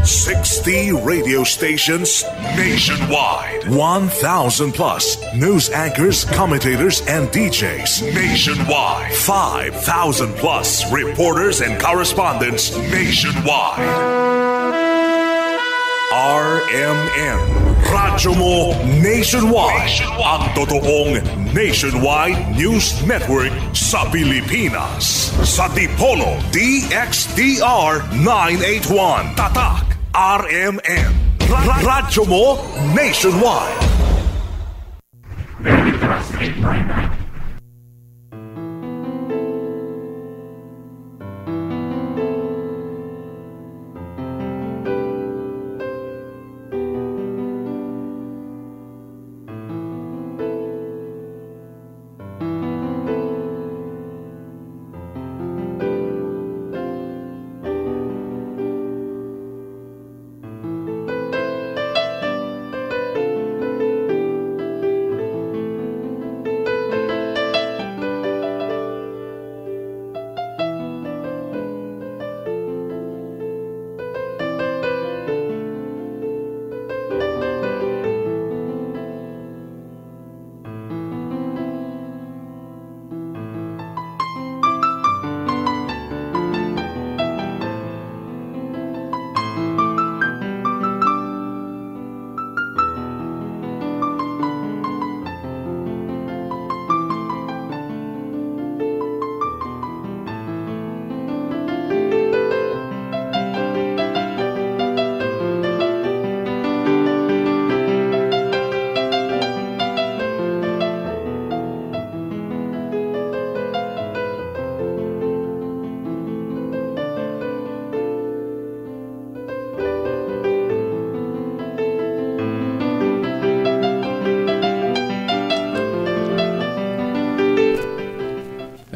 60 radio stations nationwide. 1,000 plus news anchors, commentators, and DJs nationwide. 5,000 plus reporters and correspondents nationwide. RMN. Radyo mo nationwide. Ang totoong nationwide news network sa Pilipinas. Sa Dipolo, DXDR 981. Tatak RMN. Radyo mo nationwide. Veritas 899.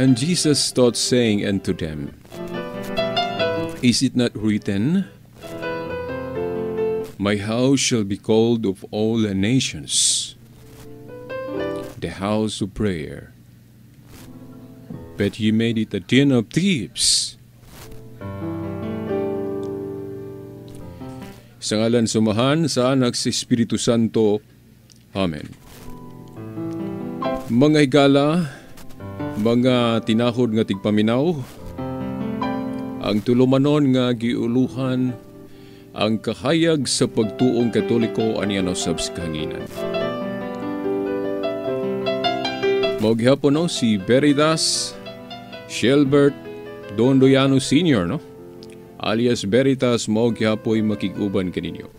And Jesus taught, saying unto them, Is it not written, My house shall be called of all the nations, the house of prayer. But ye made it a den of thieves. Sa ngalan sumahan sa Anak sa Espiritu Santo. Amen. Mga higala, mga tinahod nga tigpaminaw, ang tulumanon nga giuluhan ang kahayag sa pagtuong Katoliko aniya usab sa kahanginan. Mao gihapon no si Veritas Shelbert Dondoyano Sr., no? Alias Veritas, mao gihapoy makig-uban kaninyo.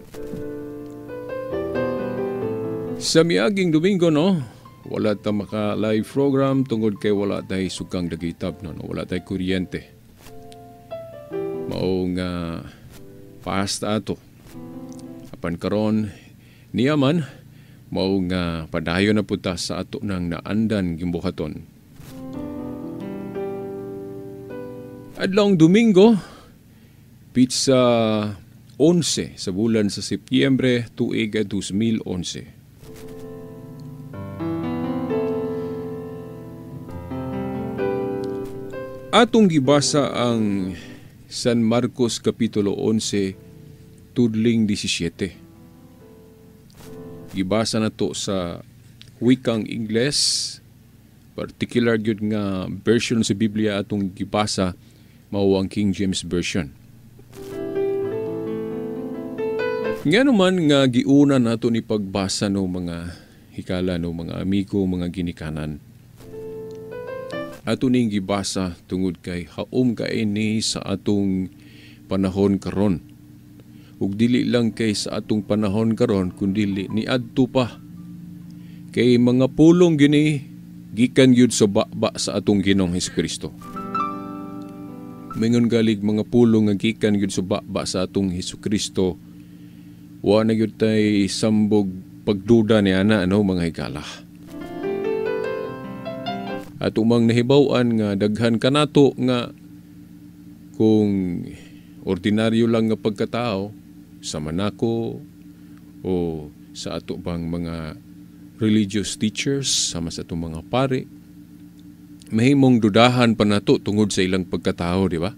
Sa miaging Domingo, no, wala ta maka live program tungod kay wala tay sukang dagitab, no, no, wala tay kuryente. Mao nga pasta ato. Apan karon niya man mao nga padayon na pud ta sa ato nang naandan gimbuhaton. Adlawng Domingo, pitsa 11 sa bulan sa Setyembre tuig 2011. Atong gibasa ang San Marcos Kapitulo 11, tudling 17. Gibasa na to sa wikang Ingles, particular gyud nga version sa Biblia atong gibasa mao ang King James Version. Nga naman nga giuna nato ni pagbasa no mga hikala no mga amigo, mga ginikanan. Ato ning gibasa tungod kay haom kay ni sa atong panahon karon. Ug dili lang kay sa atong panahon karon kundili niadto pa. Kay mga pulong gini gikan gyud sa baba sa atong Ginoong Hesukristo. Mingon galig mga pulong nga gikan gyud sa baba sa atong Hesukristo. Wa na gyud tay sambog pagduda ni ana ano mga higala. At umang nahibaw-an nga daghan kanato nga kung ordinaryo lang nga pagkatao sa manako o sa ato bang mga religious teachers sama sa atong mga pare, mahimong dudahan pa nato tungod sa ilang pagkatao, di ba?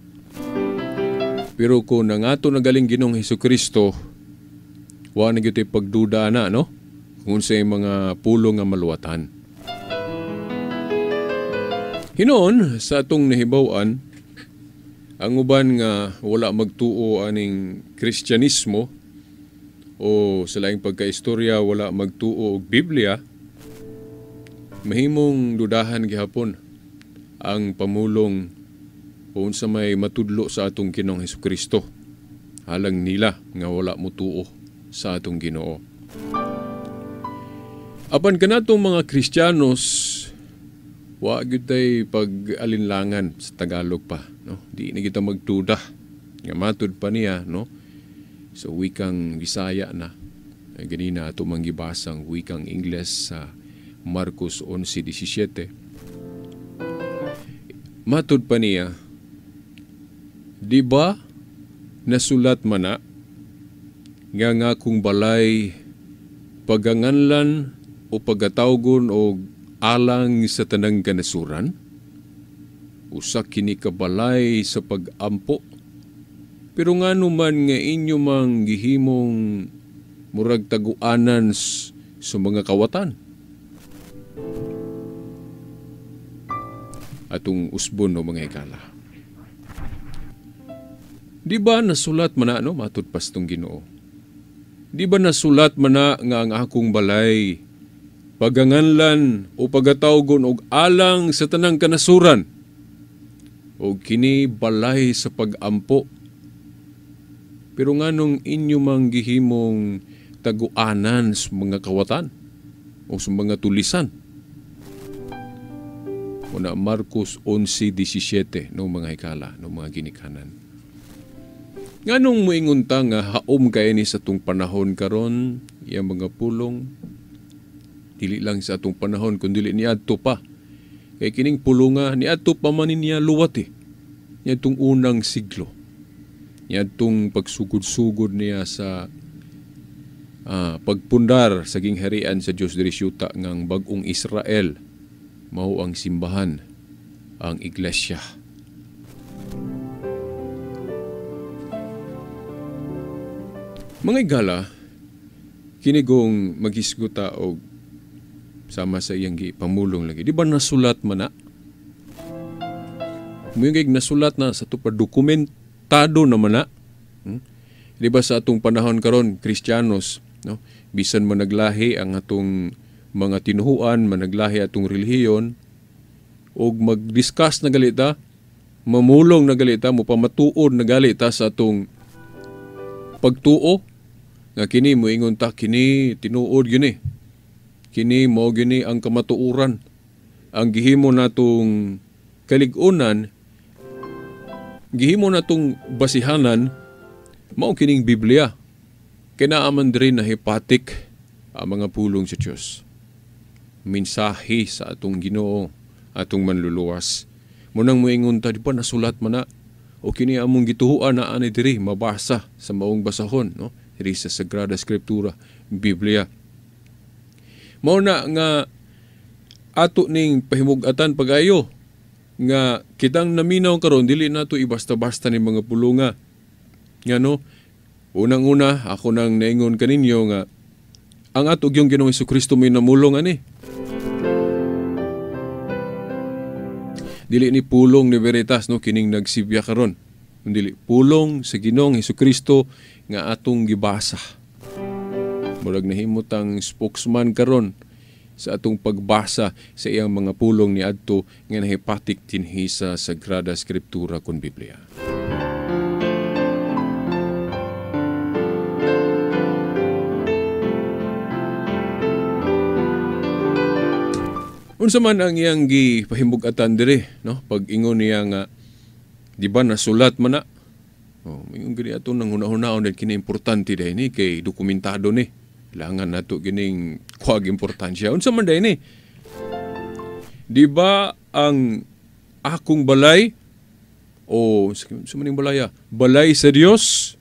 Pero kung nangato na galing Ginoong Hesukristo, wa na gyud pagduda na, no? Kung unsay mga pulong nga maluwatan. Hinoon, sa atong nahibaw-an, ang uban nga wala magtuo aning Kristyanismo o sa laing pagkaistorya wala magtuo og Biblia, mahimong dudahan gihapon ang pamulong o unsa may matudlo sa atong Ginoong Hesukristo halang nila nga wala motuo sa atong Ginoo. Apan kanatong mga Kristiyanos, wa gyud tay pag-alinlangan sa Tagalog pa, no? Di na kita magduda nga matud pa niya, no? So wikang Bisaya na. Ganina ato mang gibasang wikang Ingles sa Marcos 11:17. Matud pa niya, di ba nasulat man na nga nga kung balay paganganlan o pagatawgon og alang sa tanang kanasuran, usa kini ka balay sa pag-ampo. Pero ngano man nga inyo mang gihimong murag taguanan sa mga kawatan? Atong usbon o mga higala. Di ba nasulat man na, no, matud pas tong Ginoo? Di ba nasulat man na nga ang akong balay paganganlan o pagatawgon og alang sa tanang kanasuran, o kini balay sa pag-ampo? Pero nganong inyo mang gihimong taguanan sa mga kawatan o sa mga tulisan? Una, Marcos 11:17, no mga hikala, no mga ginikanan. Nganong moingon ta nga haom kay ni sa atong panahon karon, iyang mga pulong, dili lang sa atong panahon kundi niadto pa. Kay kining pulunga niadto pa man niya luwat Niadtong unang siglo. Niadtong pagsugod-sugod niya sa pagpundar sa gingharian sa Dios diri syuta ngang bag-ong Israel, mao ang simbahan, ang iglesia. Mga igala, kinigong maghisguta og sama sa iyang gipamulong lagi. Di ba nasulat man na? Muyong nasulat na sa ito pa dokumentado naman na. Di ba sa atong panahon karon, Kristiyanos, no? Bisan managlahi ang atong mga tinuhuan, managlahi atong relihiyon, og mag-discuss na galita, mamulong na galita, mupamatuod na galita sa atong pagtuo, nga kini moingon ta, kini tinuod gini. Kini mao gini ang kamatuoran. Ang gihimo natong kalig-unan, gihimo natong basihanan, mao kining Biblia. Kinaaman diri nahipatik ang mga pulong sa Dios. Mensahe sa atong Ginoo, atong manluluwas. Munang moingon ta, di ba nasulat man na? O kini among gituhuan na ani diri mabasa sa maong basahon, no? Diri sa Sagrada Escritura, Biblia. Mao na nga ato ning pahimug-atan pag-ayo nga kitang naminaw karon dili nato ibasta-basta ni mga pulunga. Nga no, unang-una ako nang naingon kaninyo nga ang ato gyung Ginoong Hesukristo may namulong ani. Dili ni pulong ni Veritas, no, kining nagsibya karon. Dili pulong sa Ginoong Hesukristo nga atong gibasa. Murag nahimutang spokesman karon sa atong pagbasa sa iyang mga pulong niadto nga nahipatik dinhi sa Sagrada Escritura kon Biblia. Unsa man ang iyang gipahimug-atan diri, no? Pag-ingon niya nga di ba nasulat man na? Oh, ingon gani ato nang hunahunahon dahil kini importante dahil ni kay dokumentado ni. Kailangan nato kining kuwag importansya. Unsa man dahil ni? Di ba ang akong balay o sa maning balaya, balay sa Dios,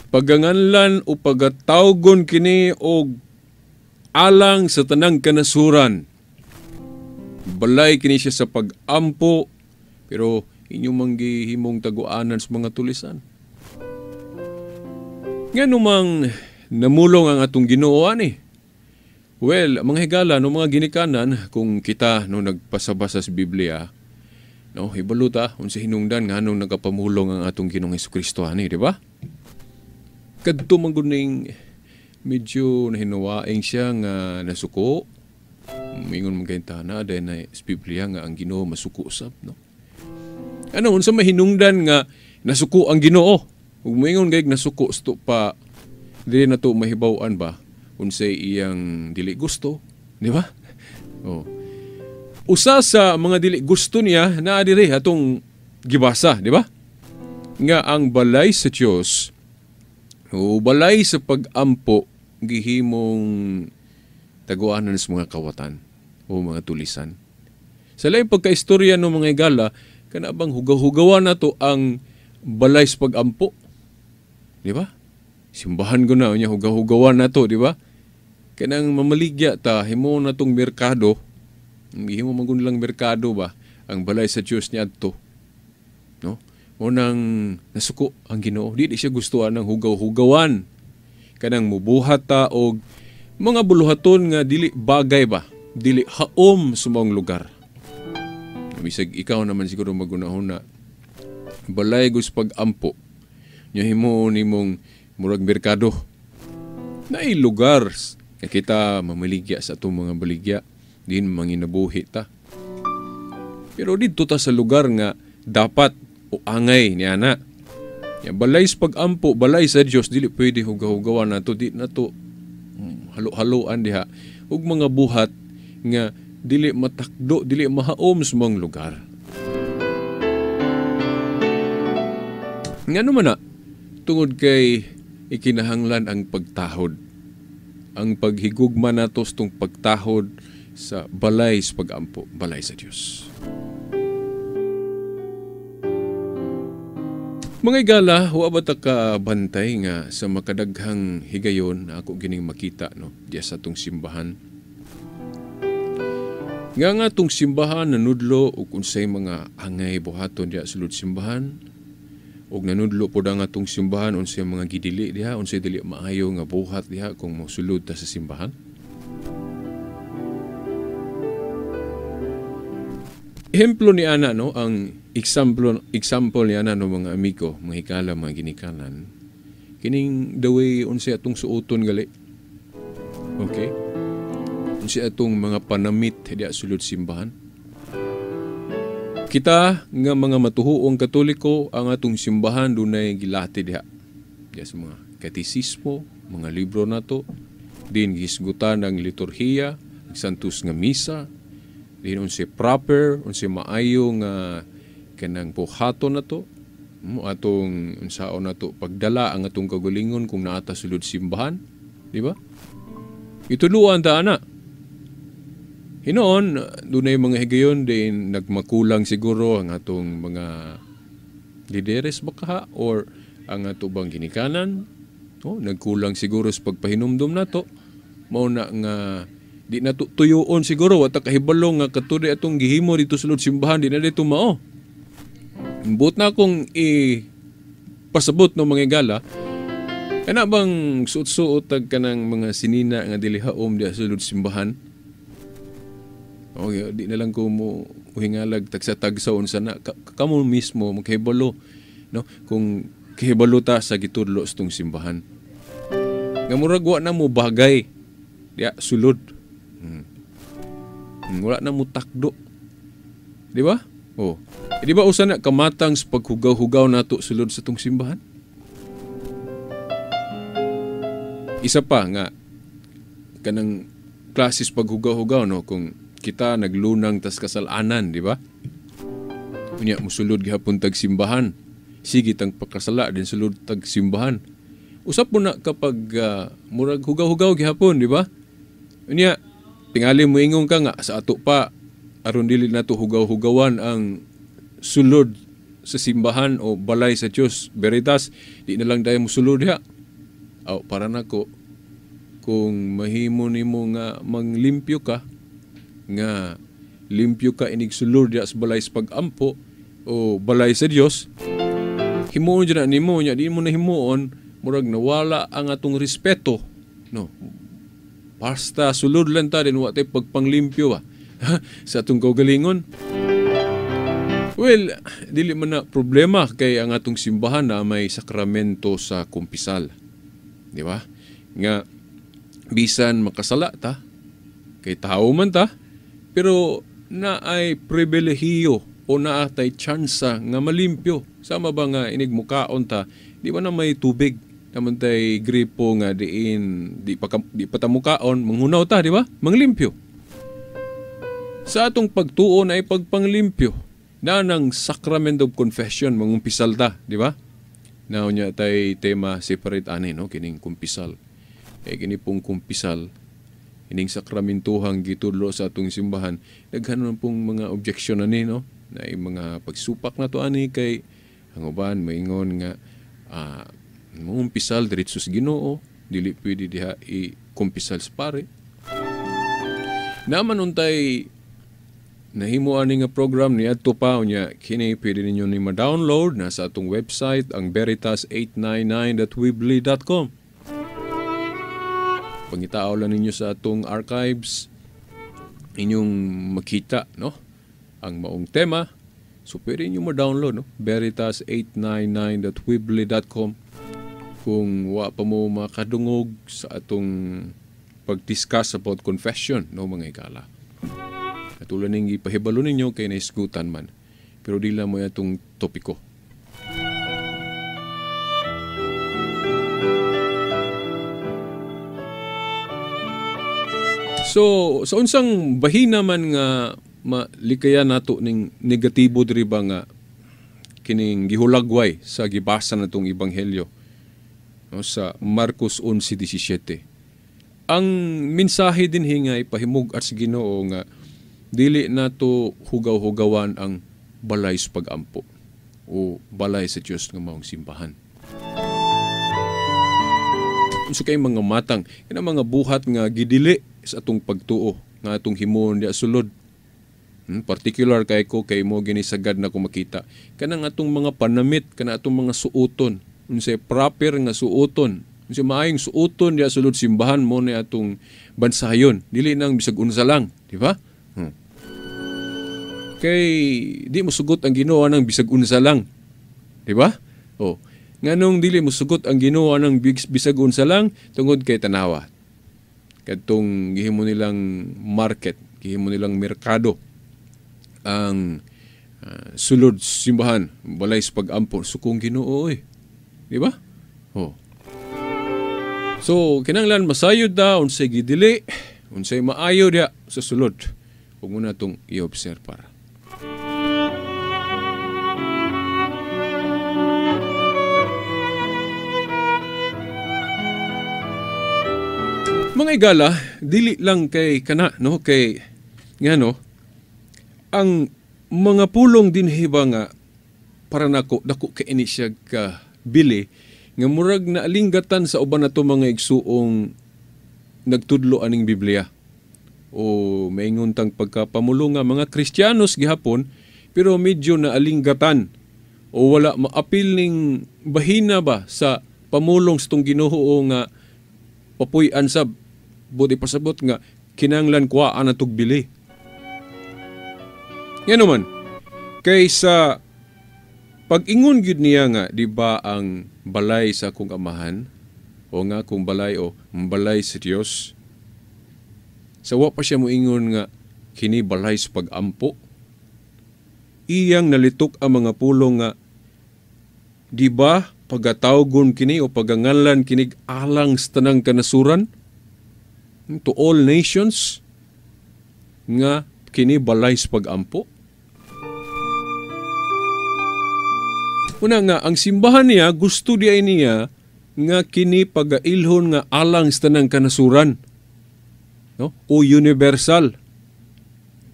paganganlan o pagatawgon kini og alang sa tanang kanasuran. Balay kini siya sa pag-ampo, pero Inyong manggihimong taguanan sa mga tulisan. Nga numang namulong ang atong Ginoo ani. Well, mga higala no mga ginikanan, kung kita no nagpasabasa sa Biblia, no, hibalo ta unsa hinungdan nganong nagapamulong ang atong Ginoong Hesukristo ani, di ba? Kadto man gud ning medyo nahinuwaing siya nga nasuko. Mingon man kay tana dahil na sa Biblia nga ang Ginoo masuko usab, no? Ano unsa mahinungdan nga nasuko ang Ginoo? Ug moingon gayud nasuko sto pa dili na to mahibaw-an ba unsay iyang dili gusto, di ba? Oh. Usa sa mga dili gusto niya naa diri atong gibasa, di ba? Nga ang balay sa Dios o balay sa pag-ampo gihimong taguanan sa mga kawatan o mga tulisan. Sa laing pagkaistorya ng mga higala, kana bang hugaw-hugawan na to ang balay sa pag-ampo? Di ba? Simbahan ko na, unya hugaw-hugawan na to, di ba? Kanang mamaligya ta, himo na tong merkado, himo man lang merkado ba, ang balay sa Diyos niya adto. No? O nang nasuko ang Ginoo, di siya gustuan ng hugaw-hugawan. Kanang mubuhat ta og mga buluhaton nga dili bagay ba, dili haom sa maong lugar. Bisag ikaw naman siguro magunahuna, balay gus pag-ampo, nya himo nimong murag merkado. Naay lugar nga kita mamaligya sa atong mga baligya, din manginabuhi ta. Pero didto ta sa lugar nga dapat o angay niya na. Ya, balay sa pag-ampo, balay sa Dios, dili pwede hugaw-hugawan nato, di nato halo-haloan diha ug mga buhat nga dili matakdo, dili mahaom sa mga lugar. Ngano man na, tungod kay ikinahanglan ang pagtahod. Ang paghigugma nato sa tong pagtahod sa balay sa pag-ampo, balay sa Dios. Mga igala, wa ba ta ka bantay nga sa makadaghang higayon na ako gining makita, no, diya sa tong simbahan? Nga nga tong simbahan nanudlo og unsay mga angay buhaton diya sa sulod simbahan, og nanudlo pod ang atong simbahan unsay mga gidili diha, unsay dili maayo nga buhat diha kung mosulod ta sa simbahan. Ehemplo ni ana, no, ang example ni ana no mga amigo, mga hikala, mga ginikanan, kining the way unsay atong suoton gali. Okay? Unsay atong mga panamit diha sulod simbahan. Kita nga mga matuhuong Katoliko, ang atong simbahan dunay gilati diha. Diha sa mga katisismo, mga libro nato, din gihisgutan ang liturhiya, ang santos nga misa, din unsay proper, unsay maayo nga kanang buhaton nato, atong unsaon nato pagdala ang atong kagalingon kung naata sulod simbahan, di ba? Ituluan ta ana. Hinoon, dunay mga higayon din nagmakulang siguro ang atong mga lideres baka or ang ato bang ginikanan, no? Nagkulang siguro sa pagpahinumdum nato. Mao na nga di na tuyuon siguro, wa ta kahibalo nga katuday atong gihimo dito sa sulod simbahan, di na dito mao. Buot na akong ipasabot no mga igala, kana bang suot-suot tag kanang mga sinina nga dili haom diha sa sulod simbahan? Okay, di na lang ko mo hingalag tagsa-tagsa unsa na kamo mismo makahibalo, no, kung kahibalo ta sa gitudlo sa tong simbahan. Nga murag wa na mo bagay diha sulod. Wala na mo takdo. Di ba? Oh. E di ba usa na kamatang sa paghugaw-hugaw nato sulod sa tong simbahan? Isa pa nga kanang klasis paghugaw-hugaw, no, kung kita naglunang tas kasalanan, di ba? Unya musulod gihapon tag simbahan. Sige tang pakasala din sulod tag simbahan. Usap mo na kapag murag hugaw-hugaw gihapon, di ba? Unya tingali moingon ka nga sa ato pa aron dili nato hugaw-hugawan ang sulod sa simbahan o balay sa Dios Veritas, di na lang dayon mosulod diha. Aw, para nako kung mahimo nimo nga manglimpyo ka, nga limpyo ka inig sulod diha sa balay sa pag-ampo, o balay sa Dios. Himuon dyan na nimo nya, di mo na himuon, murag nawala ang atong respeto, no? Basta sulod lang ta din, wa tay pagpanglimpyo ba sa atong kaugalingon. Well, dili man na problema kay ang atong simbahan na may sakramento sa kumpisal. Di ba? Nga bisan makasala ta, kay tao man ta, pero naay pribilehiyo o naatay tsansa nga malimpyo. Sama ba nga inig mukaon ta, di ba na may tubig? Naman tay gripo nga diin, di pa ta mukaon, manghunaw ta, di ba? Manglimpyo. Sa atong pagtuo na ipagpanglimpyo, na ng sacrament of confession, mangumpisal ta, di ba? Now niya tay tema separate ani, no? Kining kumpisal. Eh, kini pong kumpisal, ining sakramentuhang gitudlo sa atong simbahan, daghan man pong mga objection ani, no? Na yung mga pagsupak na to ani kay ang uban maingon nga mangumpisal diretso sa Ginoo, dili pwede diha i-kumpisal sa pare. Naman untay nahimo ani nga program ni adto pa unya kini pwede ninyo ni ma-download na sa atong website ang veritas899.weebly.com. Pangitao lang ninyo sa atong archives, inyong makita, no, ang maong tema. So pwede ninyo ma-download, no, veritas899.weebly.com kung wa pa mo makadungog sa atong pag-discuss about confession, no, mga igala. Katulad ning ipahibalo ninyo kay naisgutan man. Pero di lang mo itong topiko. So, sa unsang bahina man nga malikayan nato ning negatibo diri ba nga kining gihulagway sa gibasa natong ebanghelyo, no, sa Marcos 11:17. Ang mensahe dinhi nga ipahimug-at sa Ginoo nga dili nato hugaw-hugawan ang balay sa pag-ampo o balay sa Dios nga maong simbahan. Unsa kay mga matang kanang mga buhat nga gidili sa atong pagtuo nga atong himuon diha sulod. Particular kay ko kay mo ginisagad na ko makita kanang atong mga panamit, kanang atong mga suoton, unsay proper nga suoton, unsay maayong suoton diha sulod simbahan mo ni atong bansayon, dili nang bisag unsa lang, di ba? Kay di mo sugot ang Ginoo nang bisag unsa lang, di ba? Oh, nganong dili mo sugot ang Ginoo nang bisag unsa lang tungod kay tanawa. Kadtong gihimo nilang market, gihimo nilang merkado ang sulod simbahan, balay sa pag-ampo, sukong Ginoo oy. Di ba? Oh. So kinahanglan masayod da unsay gidili, unsay maayo diha sa sulod. Ug muna tong i-obserbar. Mga igala, dili lang kay kana, no, kay ngano ang mga pulong dinhi ba nga para nako dako kay ini siya ka bili nga murag naalinggatan sa uban nato mga igsuong nagtudlo aning Biblia o maingon tang pagkapamulo nga mga Kristiyanos gihapon pero medyo naalinggatan o wala maapil ning bahina ba sa pamulong sa tong Ginoo nga papuy-an sab buti pasabot nga kinahanglan kuhaan atog bili. Ngano man kaysa pag-ingon gyud niya nga di ba ang balay sa akong amahan o nga akong balay o balay sa Dios, sa wa pa siya moingon nga kini balay sa pag-ampo, iyang nalitok ang mga pulong nga di ba pagatawgon kini o pagangalan kinig alang sa tanang kanasuran, to all nations, nga kini balay sa pag-ampo. Una nga ang simbahan niya gusto di ay niya nga kini pagailhon nga alang sa tanang kanasuran, no? O universal.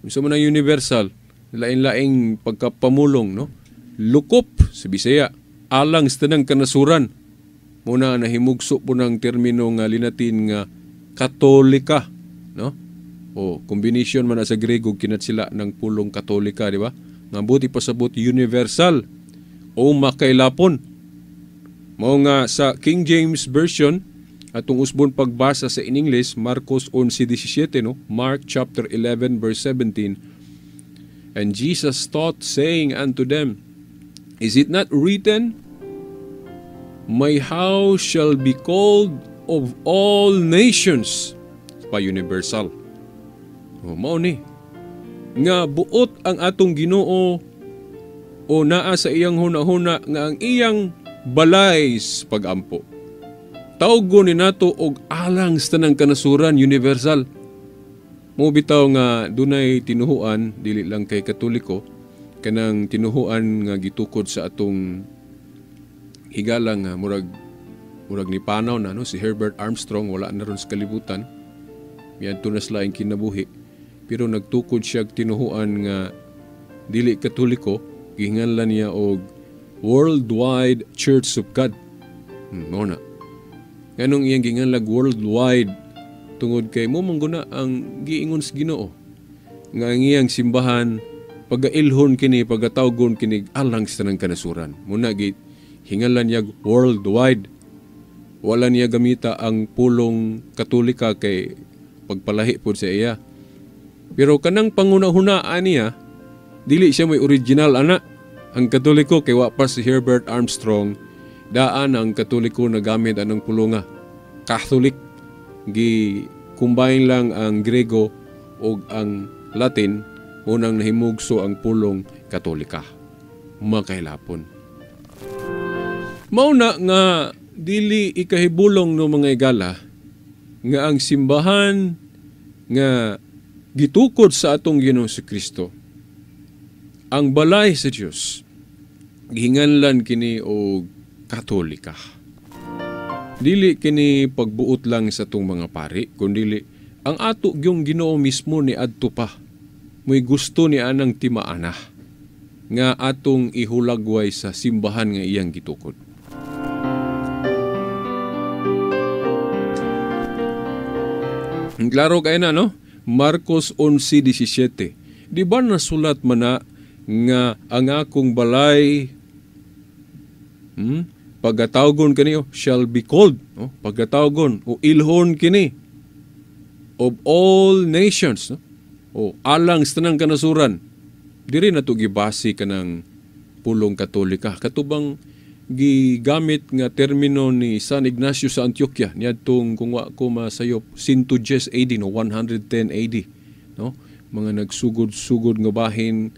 Unsa man ang universal? Lain-laing pagkapamulong, no? Lukop sa Bisaya, alang sa tanang kanasuran. Muna nahimugso po ng termino nga Linatin nga Katolika, no? O combination man sa Grego kinatsila ng pulong Katolika, di ba? Nga buti pasabot universal o makailapon. Mao nga sa King James Version, atong usbon pagbasa sa in English, Marcos 11:17, no? Mark chapter 11 verse 17. And Jesus taught, saying unto them, "Is it not written, 'My house shall be called of all nations'?" Pa universal. O, mao ni nga buot ang atong Ginoo o naa sa iyang hunahuna nga ang iyang balay sa pagampo tawgon ni nato og alang sa tanang kanasuran, universal. Mo bitaw nga dunay tinuhuan, dili lang kay Katoliko, kanang tinuhuan nga gitukod sa atong higala nga murag ni panaw na, no, si Herbert Armstrong. Wala na ron sa kalibutan, miadto na sa laing kinabuhi, pero nagtukod siya og tinuhuan nga dili Katoliko, gihinganlan niya og Worldwide Church of God. Mao na. Nganong iyang gihinganlag worldwide? Tungod kay mo mangguna ang giingon sa Ginoo nga ang iyang simbahan pagailhon kini, pagatawgon kini alang sa tanang kanasuran. Muna gi hingalan niya worldwide. Wala niya gamita ang pulong Katolika kay pagpalahi pod sa iya. Pero kanang panguna-hunaan niya, dili siya may original ana. Ang Katoliko, kay wa pa si Herbert Armstrong, daan ang Katoliko nagamit anang pulonga Catholic. Gi combine lang ang Grego ug ang Latin, unang nahimugso ang pulong Katolika, makailapon. Mao na nga dili ikahibulong, no, mga igala, nga ang simbahan nga gitukod sa atong Ginoong Kristo, ang balay sa Dios, gihinganlan kini og Katolika. Dili kini pagbuot lang sa atong mga pari, kundili ang ato gyung Ginoo mismo ni adto pa mo'y gusto ni anang timaana nga atong ihulagway sa simbahan nga iyang gitukod. Klaro kay na, no? Marcos 11:17. Di ba nasulat man na nga ang akong balay, pagatawgon kani, oh, shall be called, no? Pagatawgon o ilhon kini of all nations, no? O alang sa tanang kanasuran. Diri na to gibase kanang pulong Katolika, katubang gigamit nga termino ni San Ignacio sa Antioquia niadtong, kung wa ko masayop, 110 AD, no, 110 AD, no, mga nagsugod-sugod nga bahin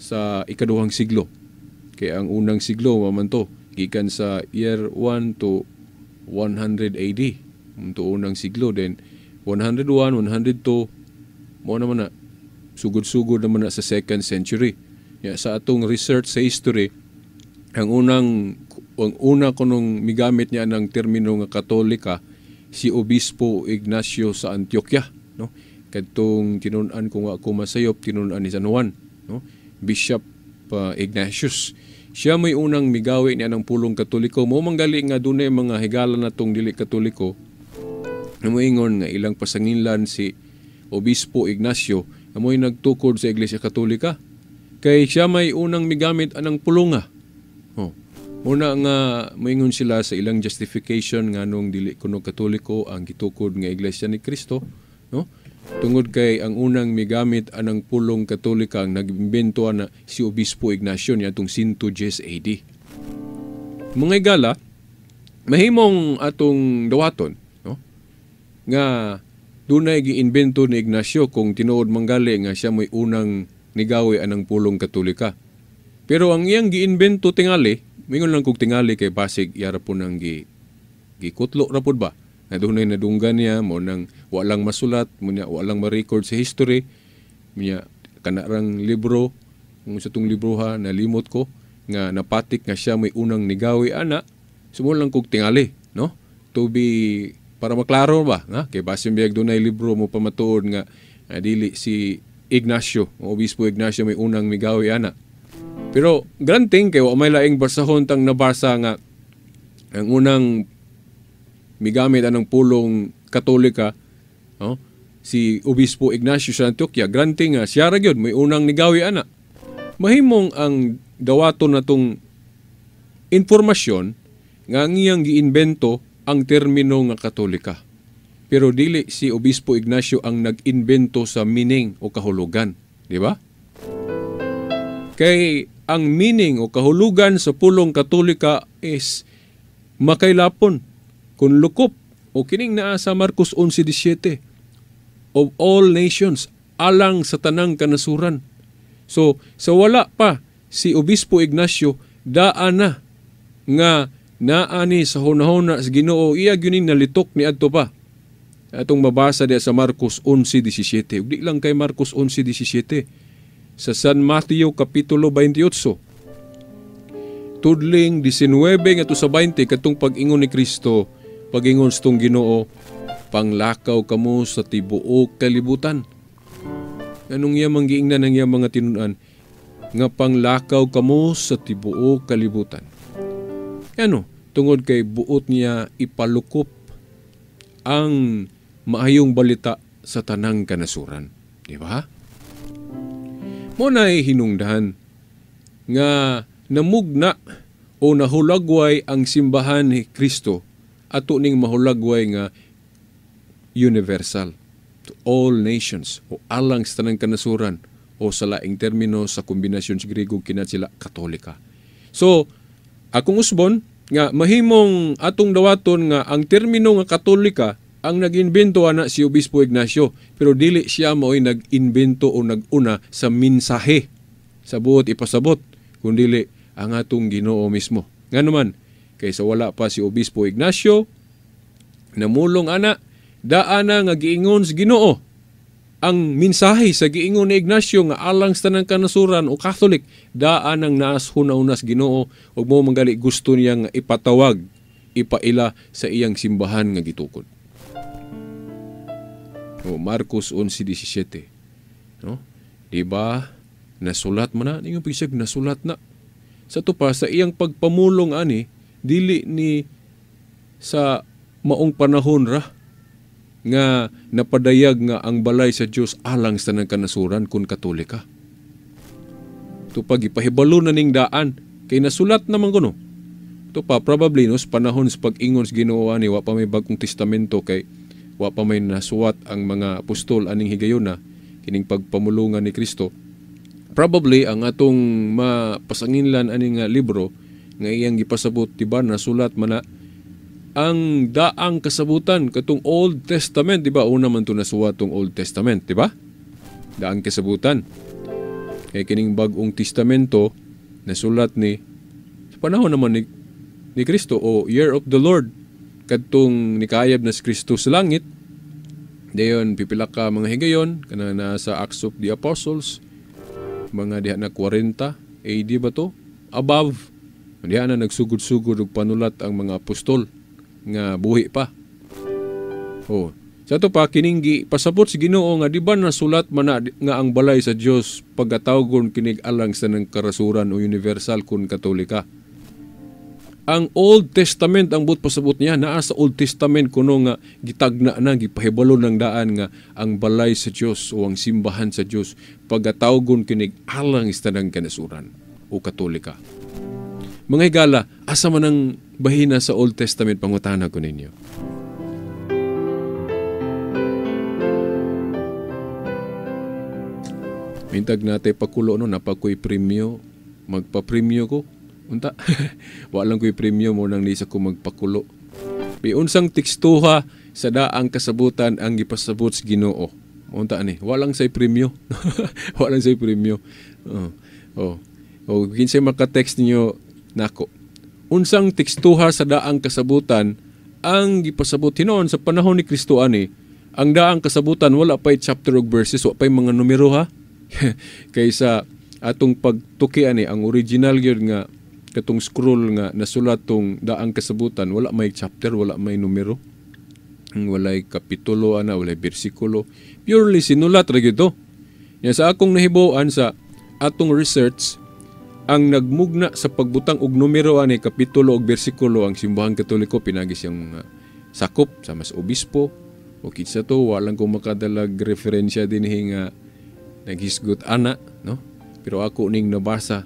sa ikaduhang siglo, kay ang unang siglo man to gikan sa year 1 to 100 AD to unang siglo. Then 101, 102, mo naman na sugod-sugod naman na sa second century. Ya, sa atong research sa history, ang una kunong migamit niya ng termino nga Katolika si Obispo Ignacio sa Antioquia, no, kadtong tinun-an, kung ako masayop, tinun-an ni San Juan, no, Bishop Ignatius. Siya may unang migawi niya ng pulong Katoliko. Mo manggali nga dunay mga higala natong dili Katoliko na moingon nga ilang pasanginlan si Obispo Ignacio nga mo'y nagtukod sa Iglesia Katolika kay siya may unang migamit anang pulonga. Oh. Muna nga moingon sila sa ilang justification nga nung dili kuno Katoliko ang gitukod nga Iglesia ni Kristo, no? Tungod kay ang unang migamit anang pulong Katolika, ang nagimbento ana, si Obispo Ignacio niadtong 110 AD. Mga igala, mahimong atong dawaton, no, nga dunay giimbento ni Ignacio kung tinuod manggali nga siya mo'y unang nigawi anang pulong Katolika. Pero ang iyang giimbento tingali, mingon lang kog tingali kay basig yara po nang gikutlo ra pod ba, na dunay nadunggan niya mo nang walang masulat mo niya, walang ma-record sa history niya, kanarang libro, kung sa tong libro ha, nalimot ko nga napatik nga siya may unang nigawi ana. Sumulan lang kog tingali, no, to be para maklaro ba nga kay basin biyag dunay libro mo pamatuod nga dili si Ignacio, o Obispo Ignacio, may unang migawi ana. Pero granting kay wa may laing basahon tang nabasa nga ang unang migamit anang pulong Katolika, no, si Obispo Ignacio sa Antioquia, granting nga siya ra gyud may unang nigawi ana. Mahimong ang dawaton natong informasyon nga ang iyang giimbento ang termino nga Katolika. Pero dili si Obispo Ignacio ang nag-imbento sa meaning o kahulugan, di ba? Kay ang meaning o kahulugan sa pulong Katolika is makailapon kung lukop o kining naa sa Marcos 11:17 of all nations, alang sa tanang kanasuran. So sa wala pa si Obispo Ignacio, daan na nga naani sa hunahuna sa Ginoo, iya gyud nalitok ni adto pa. Atong mabasa diya sa Marcos 11:17. Ug di lang kay Marcos 11:17, sa San Mateo Kapitulo 28, tudling 19 ngadto sa 20, katong pag-ingon ni Kristo, pag-ingon sa tong Ginoo, panglakaw kamo sa tibuok kalibutan. Anong iya mang giingnan ang iya mga tinun-an? Nga panglakaw kamo sa tibuok kalibutan. Ano? Tungod kay buot niya ipalukop ang maayong balita sa tanang kanasuran. Di ba? Mo na'y hinungdan nga namugna o nahulagway ang simbahan ni Kristo ato ning mahulagway nga universal to all nations o alang sa tanang kanasuran o sa laing termino sa kombinasyon sa Griego kinat sila Katolika. So, akong usbon nga mahimong atong dawaton nga ang termino nga Katolika ang nag-imbento ana si Obispo Ignacio, pero dili siya mao'y nag-imbento o nag-una sa mensahe sa buot ipasabot, kundili ang atong Ginoo mismo. Nganuman, kaysa wala pa si Obispo Ignacio, namulong ana, daana nga giingon sa Ginoo ang mensahe sa giingon ni Ignacio nga alang sa tanang kanasuran o Catholic, daan ang naas huna-hunas Ginoo ug mo manggali gusto niya nga ipatawag, ipaila sa iyang simbahan nga gitukod. O Marcos 11:17, no? Di ba? Nasulat man na, ningon pisag nasulat na. Sa to pa sa iyang pagpamulong ani, dili ni sa maong panahon ra nga napadayag nga ang balay sa Dios alang sa tanang kanasuran kun Katolika. Ito pa gipahibalo na ning daan kay nasulat naman kuno. Ito pa probably no sa panahon sa pag-ingon sa Ginoo ani wa pa may Bagong Testamento kay wa pa may nasuwat ang mga apostol aning higayuna kining pagpamulungan ni Kristo. Probably ang atong mapasanginlan aning libro nga iyang gipasabot, diba nasulat man na ang daang kasabutan katong Old Testament, di ba? Una man to nasuwat tong Old Testament, di ba? Daang kasabutan. Kay kining Bagong Testamento nasulat ni sa panahon naman ni Kristo o Year of the Lord kadtong nikayab na si Kristo sa langit. Dayon pipila ka mga higayon kana nasa Acts of the Apostles, mga diha na 40 AD ba to? Above. Diha na nagsugod-sugod og panulat ang mga apostol nga buhi pa. Oh, sa to pa kining pasabot sa Ginoo nga di ba nasulat man na nga ang balay sa Dios pagatawgon kinig alang sa nang karasuran o universal kun Katolika. Ang Old Testament ang buot pasabot niya, naa sa Old Testament kuno nga gitagna na gipahibalo ng daan nga ang balay sa Dios o ang simbahan sa Dios pagatawgon kinig alang sa tanang kanasuran o Katolika. Mga higala, asa man ang bahina sa Old Testament, pangutana ko ninyo. Mintag natay pakulo no, napakoy premyo, magpa-premyo ko. Unta, walang ko'y premyo mo nang lisa ko magpakulo. Biunsang tekstuha sa daang kasabutan ang gipasabot sa Ginoo. Unta ani, walang say premyo. Walang say premyo. Oh. Oh. Oh, kinsay maka-text niyo nako. Unsang tekstuha sa daang kasabutan ang gipasabot hinon sa panahon ni Kristo ani, ang daang kasabutan wala pa'y chapter og verses, wa pa'y mga numero ha. Kaysa atong pagtuki ani ang original gyud nga katong scroll nga nasulat tong daang kasabutan, wala may chapter, wala may numero, walay kapitulo ana, walay bersikulo, purely sinulat ra gyud to. Nya sa akong nahibaw-an sa atong research, ang nagmugna sa pagbutang og numero ani kapitulo og bersikulo ang Simbahang Katoliko pinagi siyang mga sakop sa mas obispo o kinsa to, walang ko makadalag referensya dinhi nga naghisgot ana, no? Pero ako ning nabasa.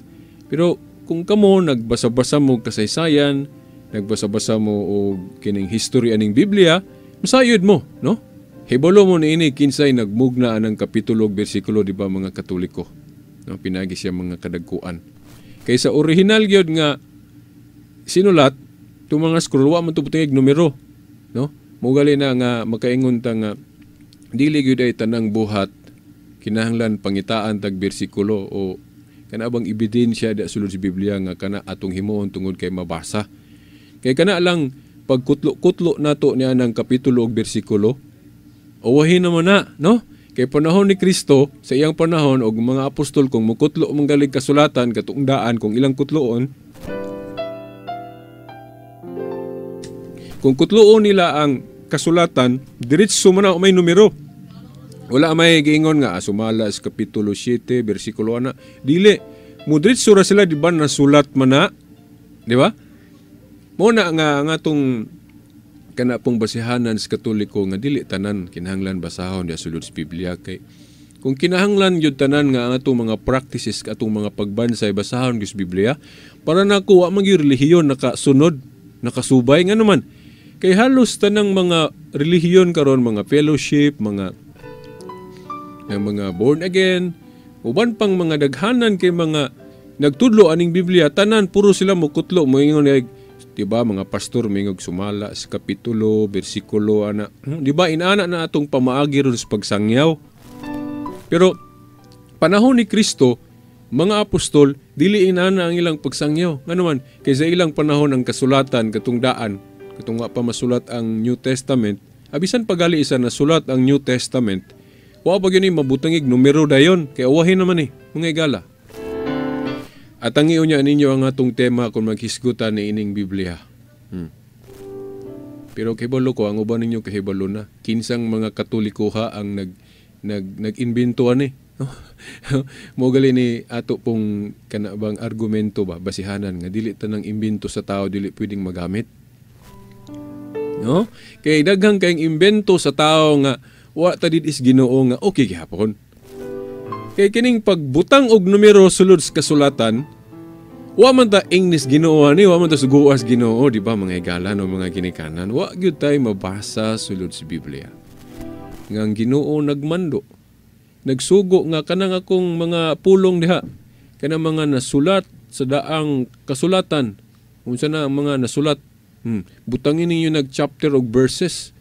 Pero kung kamo nagbasa-basa mo kasaysayan, nagbasa-basa mo og kining history aning Biblia, masayod mo, no? Hibalo mo niini kinsay nagmugna anang kapitulo ug bersikulo, di ba mga Katoliko? No, pinagi siya mga kadagkuan. Kay sa original gyud nga sinulat itong mga scroll, wa man to butangig numero, no? Mogali na nga makaingon ta nga dili gyud ay tanang buhat kinahanglan pangitaan tag bersikulo o kana bang ebidensya da sulod sa Biblia nga kana atong himuon tungod kay mabasa. Kay kana lang pagkutlo-kutlo nato niya ng kapitulo ug bersikulo, uwahin naman na, no? Kay panahon ni Kristo, sa iyang panahon og mga apostol kung mukutlo manggalig kasulatan katong daan kung ilang kutloon, kung kutloon nila ang kasulatan, diretso man na may numero. Wala may giingon nga sumala sa kapitulo 7 bersikulo ana. Dili, mudritso ra sila, di ba nasulat man na, di ba? Mo na nga ang atong kana pong basihanan sa Katoliko nga dili tanan kinahanglan basahon diha sulod sa Biblia, kay kung kinahanglan gyud tanan nga ang atong mga practices atong mga pagbansay basahon gyud sa Biblia, para nako wa man gyud relihiyon nakasunod, nakasubay. Nga naman kay halos tanang mga relihiyon karon, mga fellowship, mga born again, uban pang mga daghanan kay mga nagtudlo aning Biblia, tanan puro sila mokutlo, moingon ay, di ba mga pastor mingog sumala sa kapitulo, bersikulo ana, di ba inana na atong pamaagi ron sa pagsangyaw. Pero panahon ni Kristo, mga apostol dili inana ang ilang pagsangyaw. Ngano man kay sa ilang panahon ang kasulatan katong daan, katong wa pa masulat ang New Testament, abisan pagali isa nasulat ang New Testament, wa pa gyud ni mabutangig numero dayon kay awahin naman mga igala. At ang iyon niya ninyo ang atong tema kung maghisgutan ni ining Biblia. Pero kahibalo ko, ang uban ninyo kahibalo na, kinsang mga Katoliko ha ang nag-imbento ani. Mo gali ni ato pong kana bang argumento ba, basihanan nga dili tanang imbento sa tao dili pwedeng magamit. No? Kay daghang kayong imbento sa tao nga wa ta did is Ginoo nga okay gihapon. Kay kining pagbutang og numero sulod sa kasulatan, wa man ta ingnis Ginoo ani, wa man ta suguas Ginoo, di ba mga higala no mga ginikanan, wa gyud tay mabasa sulod sa Biblia nga ang Ginoo nagmando, nagsugo nga kanang akong mga pulong diha, kanang mga nasulat sa daang kasulatan, unsa na ang mga nasulat, butangin ninyo nag chapter og verses.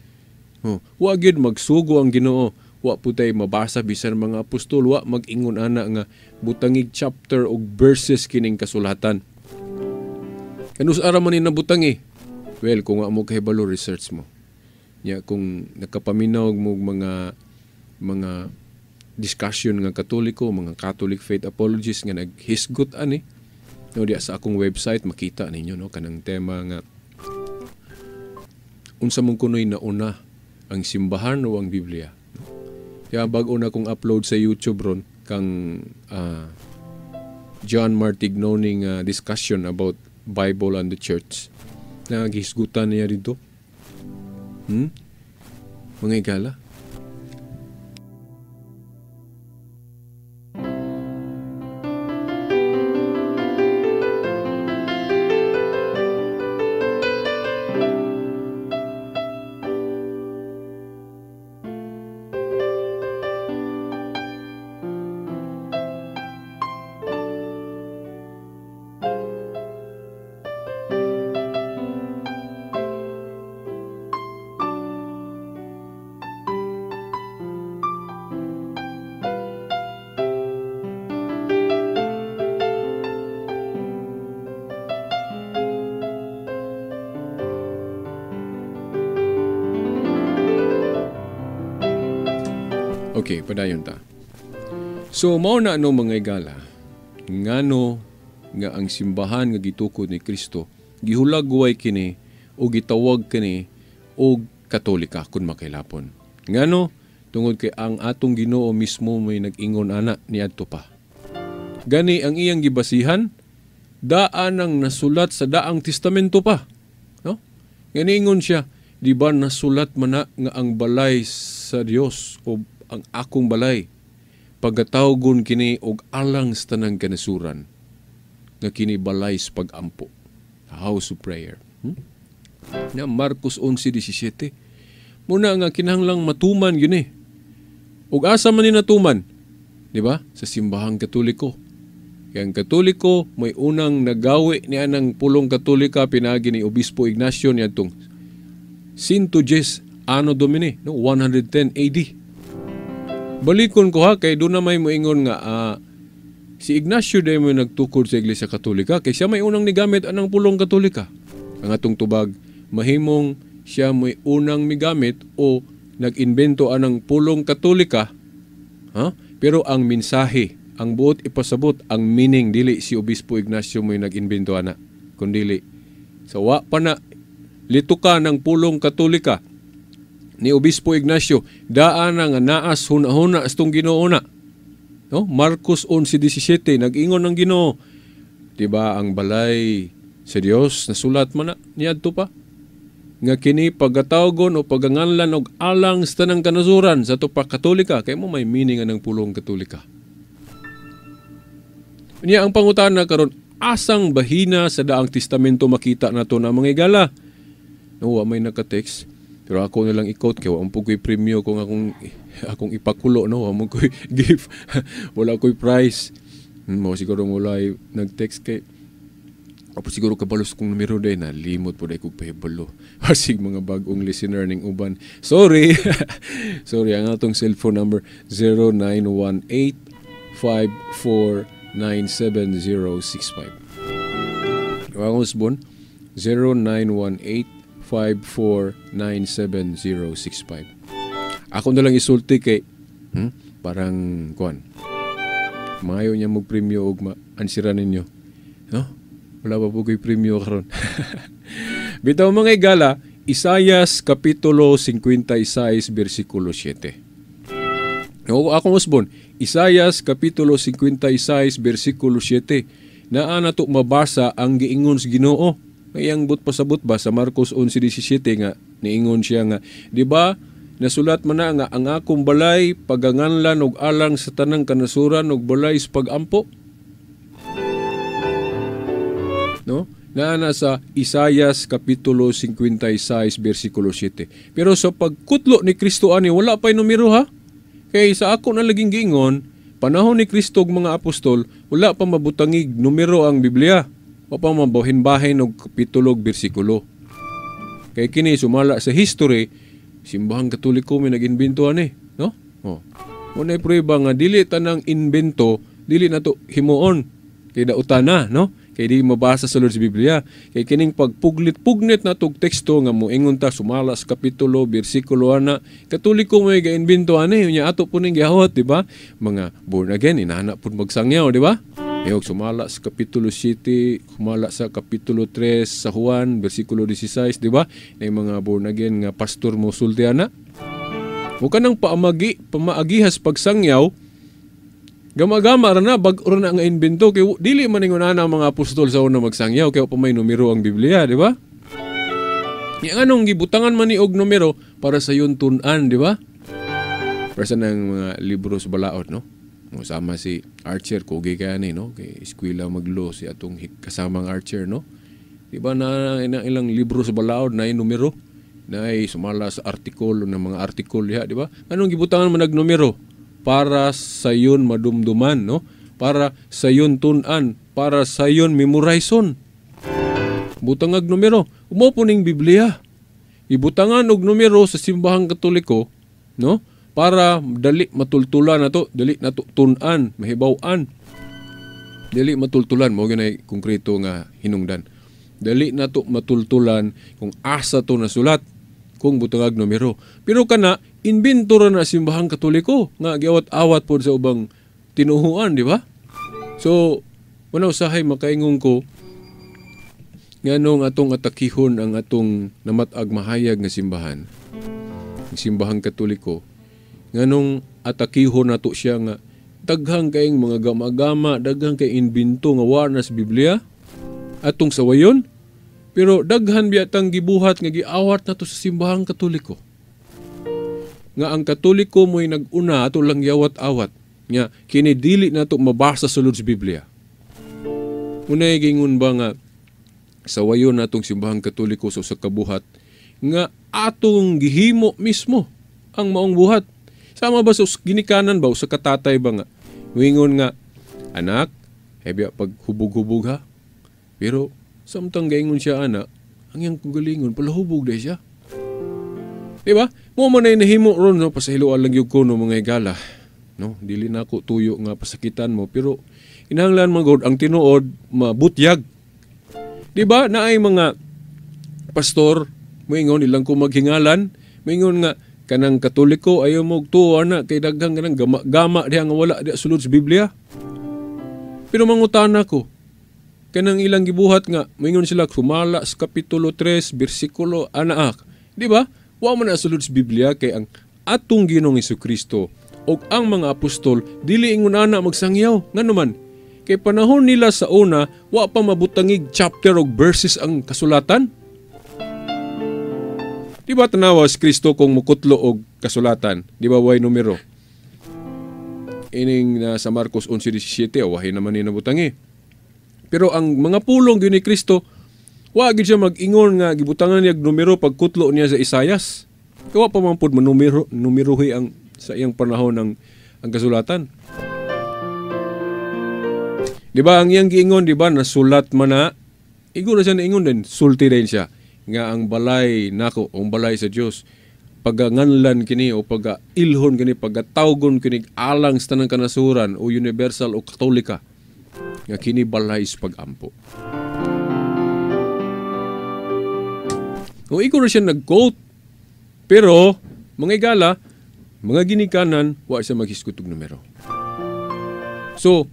Oh, wa gyud magsugo ang Ginoo. Wa po tay mabasa bisan mga apostol, wa mag-ingon ana nga butangig chapter og verses kining kasulatan. Kanus ara man ni nabutangi? Well, kung wa mo kahibalo, research mo. Nya kung nakapaminaw mo mga discussion nga Katoliko, mga Catholic faith apologists nga naghisgot ani, no, diya sa akong website makita ninyo, no, kanang tema nga unsa mong kunoy nauna, ang simbahan o ang Biblia. Kaya bago na kong upload sa YouTube ron kang John Martignoni nga discussion about Bible and the Church. Nagisgutan niya dito. Mga igala. Okay, padayon ta. So, mao na ano mga igala, ngano nga ang simbahan nga gitukod ni Kristo, gihulagway kini o gitawag kini og Katolika kun makailapon. Ngano, tungod kay ang atong Ginoo mismo may nag-ingon ana niadto pa. Gani ang iyang gibasihan, daan ang nasulat sa daang testamento pa. No? Ganiingon siya, di ba nasulat man na nga ang balay sa Dios o ang akong balay Pagatawgon kini og alang sa tanang kanasuran nga kini balay sa pag-ampo, house of prayer. Na Marcos 11:17. Muna nga kinahanglang matuman yun eh. Ug asa man ni natuman? Di ba? Sa Simbahang Katoliko. Kaya ang Katoliko may unang nagawi niya ng pulong Katolika pinaagi ni Obispo Ignacio niadtong 110 Anno Domini, no, 110 AD. Balikon ko ha, kay doon na may moingon nga si Ignacio day mo nagtukod sa Iglesia Katolika kay siya may unang nigamit anang pulong Katolika. Ang atong tubag, mahimong siya may unang migamit o nag-invento anang pulong Katolika, ha? Pero ang mensahe, ang buot ipasabot, ang meaning, dili si Obispo Ignacio may nag-invento ana, kundili sa wa pa na lituka ng pulong Katolika ni Obispo Ignacio, daan na nga naas huna-huna astong Ginoo na. No? Marcos 11:17, nag-ingon ng Ginoo. Diba ang balay sa Dios nasulat man na niadto pa nga kini pagatawgon o paganganlan og alang sa tanang kanasuran sa ato pa Katolika, kay mo may meaning ang pulong Katolika. Niya ang pangutana karon, asang bahina sa Daang Testamento makita nato na mga igala? No, wa may naka-text. Pero ako na lang i-quote kay wa man ko'y premyo kung akong ipakulo, no, wa mo ko'y gift. Wala ko'y prize. Mo siguro mulay nag-text kay Apo siguro kabalos kong numero day na limot po day kog pahibalo. Basig mga bagong listener ning uban. Sorry. Sorry, ang atong cellphone number 0918-5497065. Ang usbon 0918-5497065. Ako na lang isulti kay parang kuan. Maayo niya mo premyo og ma-ansira ninyo. No? Wala pa po ko'y premyo karon. Bitaw mga igala, Isayas Kapitulo 56, versikulo 7. O, akong usbon, Isayas Kapitulo 56, versikulo 7. Naa na to mabasa ang giingon sa Ginoo. Iyang but pasabot ba sa Marcos 11:17 nga niingon siya nga, di ba nasulat man na nga ang akong balay paganganlan og alang sa tanang kanasuran og balay sa pag-ampo? No? Naa na sa Isayas Kapitulo 56 versikulo 7. Pero sa pagkutlo ni Kristo ani wala pa'y numero ha. Kay sa ako na laging giingon, panahon ni Kristo ug mga apostol, wala pa mabutangig numero ang Biblia. Wa pa mabahin-bahin og kapitulo ug bersikulo. Kay kini sumala sa history, Simbahang Katoliko may nag-imbento ani, no? Oh. Mo nay prueba nga dili tanang invento, dili na to himuon. Kay dautan na, no? Kay di mabasa sa Lord sa Biblia. Kay kining pagpuglit-pugnit na tog teksto nga moingon ta sumala sa kapitulo, bersikulo ana, Katoliko may ga-imbento ani, unya ato po ning gihawat, di ba? Mga born again, inana pud magsangyaw, di ba? Ayog sumala sa kapitulo 7, sumala sa kapitulo 3 sa Juan, bersikulo 16, di ba? Na mga born again nga pastor mo sulti ana. Huwag ka nang pamaagihas pagsangyaw, gama-gama ra na, bag-o ra na nga invento. Kay dili man ingon ana ang mga apostol sa una magsangyaw, kaya pa may numero ang Biblia, di ba? Yang anong gibutangan man ni og numero para sa yun tun-an, di ba? Para sa nang mga libro sa balaod, no? Sama si Archer, kugi kaya ni, no? Kay eskwela maglo si atong kasamang Archer, no? Di ba na ilang libro sa balaod na numero? Na ay sumala sa artikulo ng mga artikulo diha, di ba? Anong gibutangan man nagnumero? Para sa yun madumduman, no? Para sa yun tun-an, para sa yun memorizon. Butangag numero. Umo po ning Biblia. Ibutangan og numero sa Simbahang Katoliko, no? Para dali matultulan na to, dali na to tun-an, mahibaw-an. Dali matultulan, mao gyud konkreto nga hinungdan. Dali na to matultulan kung asa to nasulat, kung butangag numero. Pero kana invento ra na Simbahang Katoliko nga giawat-awat pod sa ubang tinuhuan, di ba? So, wala usahay makaingon ko nganong atong atakihon ang atong namatag mahayag nga simbahan, ang Simbahang Katoliko, nganong atakihon nato siya nga daghang kaayong mga gama-gama, daghang kay invento nga wa na sa Biblia atong sawayon, pero daghan biya tang gibuhat nga giawat nato sa Simbahang Katoliko. Nga ang Katoliko mo'y nag-una ato lang giawat-awat. Nga kini dili nato mabasa sulod sa Biblia. Unay gingon ba nga sa wayon natong simbahang Katoliko sa usa ka buhat nga atong gihimo mismo ang maong buhat. Sama ba sa ginikanan ba usa ka tatay ba nga moingon nga anak, hebya paghubog-hubog ha. Pero samtang gaingon siya ana, ang iyang kagalingon palahubog dai siya. Di ba? Mo man ay nahimo ron, no, pasahiloan lang gyud ko no mga higala. No, dili na ako tuyo nga pasakitan mo, pero kinahanglan man gud ang tinuod mabutyag. Di ba? Naay mga pastor moingon ilang ko maghingalan, moingon nga kanang Katoliko ayaw mo tuo ana kay daghang kanang gama diha nga wala diha sulod sa Biblia. Pero mangutana ko, kanang ilang gibuhat nga moingon sila sumala sa kapitulo 3 bersikulo anaak. Di ba? Wa man na sulod sa Biblia kay ang atong Ginoong Hesukristo ug ang mga apostol dili ingon ana magsangyaw. Ngano man? Kay panahon nila sa una, wa pa mabutangig chapter og verses ang kasulatan. Di ba tanawa si Kristo kung mukutlo og kasulatan? Di ba way numero? Ining na sa Marcos 11:17, wahi naman ni nabutangi. Pero ang mga pulong gyud ni Kristo, wa gyud siya mag-ingon nga gibutangan niya og numero pagkutlo niya sa Isayas. Kay wa pa man pud manumero, numerohi ang sa iyang panahon ang kasulatan. Di ba ang iyang giingon, di ba nasulat man na, iguro siya naingon din, sulti din siya nga ang balay nako, ang balay sa Dios, pagaganlan kini o pagailhon kini, pagatawgon kini alang sa tanang kanasuran o universal o Katolika nga kini balay sa pag-ampo. O iguro siya nag-quote, pero mga igala, mga ginikanan, wa siya maghisgot og numero. So,